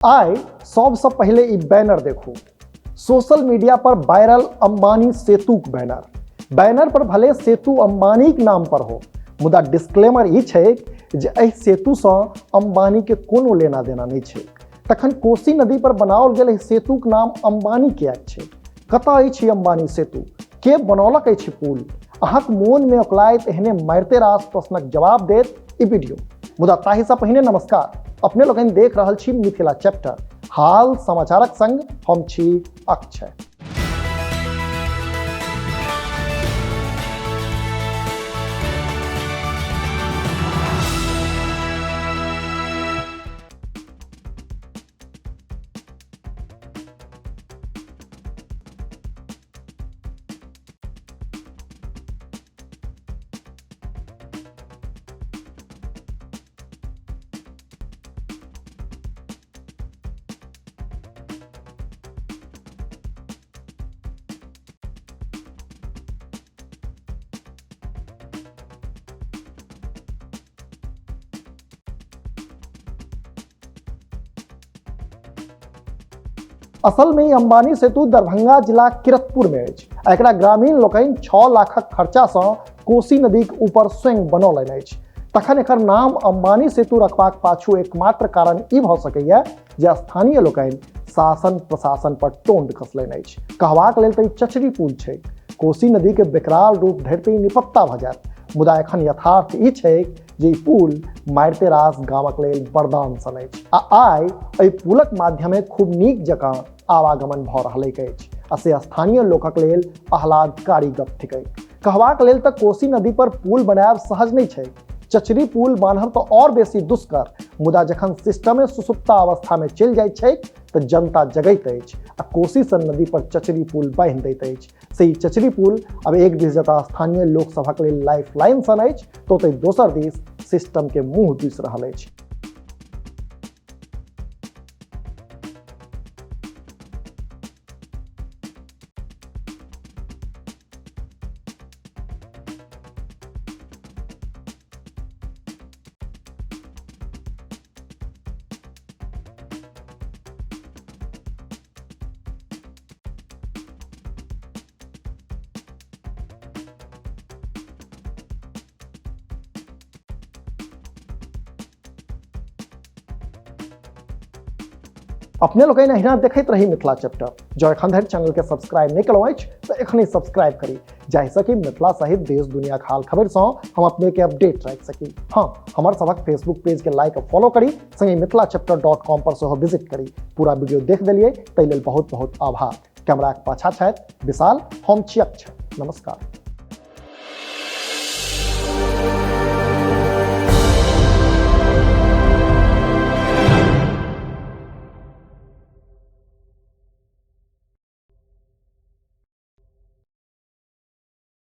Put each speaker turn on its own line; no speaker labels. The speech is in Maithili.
आइ सबसँ पहिले ई बैनर देखू। सोशल मीडिया पर वायरल अंबानी सेतुक बैनर। बैनर पर भले सेतु अंबानीक नाम पर हो, मुदा डिस्क्लेमर ई छैक जे एहि सेतुसँ अंबानी के कोनो लेना देना नहि छैक। तखन कोसी नदी पर बनाओल गेल एहि सेतुक नाम अंबानी किएक छै? कतऽ अछि अंबानी सेतु? के बनौलक अछि पुल? अहाँक मोन में ओकलाइत एहने मारिते रास प्रश्नक जवाब देत ई वीडियो। मुदा ताहिसँ पहिने नमस्कार, अपने लोकनि देख रहल छी मिथिला चैप्टर। हाल समाचारक संग हम छी अक्षय। असल में ई अंबानी सेतु दरभंगा जिला किरतपुर में अछि। एकरा ग्रामीण लोकनि 6 लाखक खर्चा सँ कोसी नदीक ऊपर स्वयं बनौलनि अछि। तखन एकर नाम अंबानी सेतु रखबाक पाछू एकमात्र कारण ई भऽ सकैए जे स्थानीय लोकनि शासन प्रशासन पर टोंड कसलनि अछि। कहबाक लेल तऽ ई चचरी पुल छैक। कोसी नदी के विकराल रूप धरि तऽ ई निपत्ता भऽ जायत, मुदा एखन यथार्थ ई छैक जे ई पुल मारिते रास गामक लेल वरदान सन अछि आ आइ एहि पुलक माध्यमे खूब नीक जकाँ आवागमन भऽ रहलैक अछि आ से स्थानीय लोकक लेल आह्लादकारी गप थिकैक। कहबाक लेल तऽ कोसी नदी पर पुल बनायब सहज नहि छै, चचरी पुल बान्हब तऽ और बेसी दुष्कर, मुदा जखन सिस्टमे सुसुप्ता अवस्था में चलि जाइत छैक तऽ जनता जगैत अछि आ कोसी सन नदी पर चचरी पुल बान्हि दैत अछि। से ई चचरी पुल अब एक दिस जतऽ स्थानीय लोक सभक लेल लाइफ लाइन सन अछि, तऽ ओतहि दोसर दिस सिस्टम के मुंह दूसि रहल अछि। अपने लोकनि अहिना देखैत रही मिथिला चैप्टर। जँ एखन धरि चैनल के सब्सक्राइब नहि केलहुँ अछि तऽ एखने सब्सक्राइब करी, जाहिसँ कि मिथिला सहित देश दुनियाक हाल खबरिसँ हम अपने के अपडेट राखि सकी। हाँ, हमर सभक फेसबुक पेज के लाइक आ फॉलो करी, संगे मिथिलाचैप्टर.com पर सेहो विजिट करी। पूरा वीडियो देख देलियै ताहि लेल बहुत बहुत आभार। कैमराक पाछा छथि विशाल, हम छी अक्षय। नमस्कार।